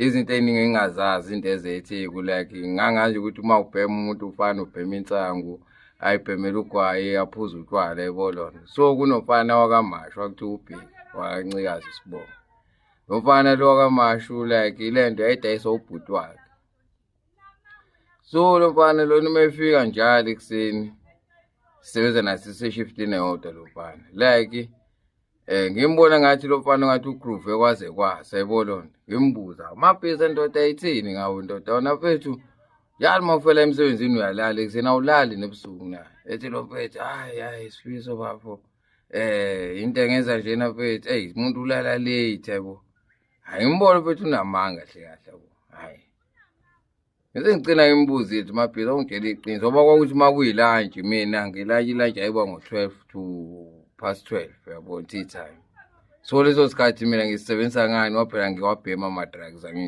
Izinto ey'ningi engingazazi into ezetheku, like ngangazi ukuthi uma ubhema umuntu ufana ubhema insangu, ayibhemele ugwayi, aphuze utshwala, yabo lona. So kunomfana wakaMashu wakuthiwa uBheki wakaNcikazi isibongo. Lo mfana lo wakaMashu, like ile nto yayidayisa ubhuti wakhe. So lo mfana lona uma efika njalo ekuseni, sisebenza naye, siseshiftini eyodwa lo mfana, like ngimbona ngathi lo mfana ngathi ugroove kwaze kwasa, yabo lona. Ngimbuza, "Mabhiza ndoda, ayithini ngawo ndoda wona mfethu? Njalo uma ufela emsebenzini uyalala ekuseni, awulali nebusuku na?" Ethi lo mfethu, "Hayi, hayi, Sifiso bafo, into engenza njena mfethu, eyi, umuntu ulala late, yabo." Hayi, ngimbona mfethu unamanga kahle kahle, yabo. Hayi, ngise ngicina ngimbuze ethi, "Mabhiza, ungitshela iqiniso," ngoba kwakuthi uma kuyi-lunch, mina ngi-lunch, i-lunch ayiba ngo-12 to past 12, yabo, tea time. So leso sikhathi mina ngisebenzisa ngani, ngoba phela ngiwabhema ama-drugs.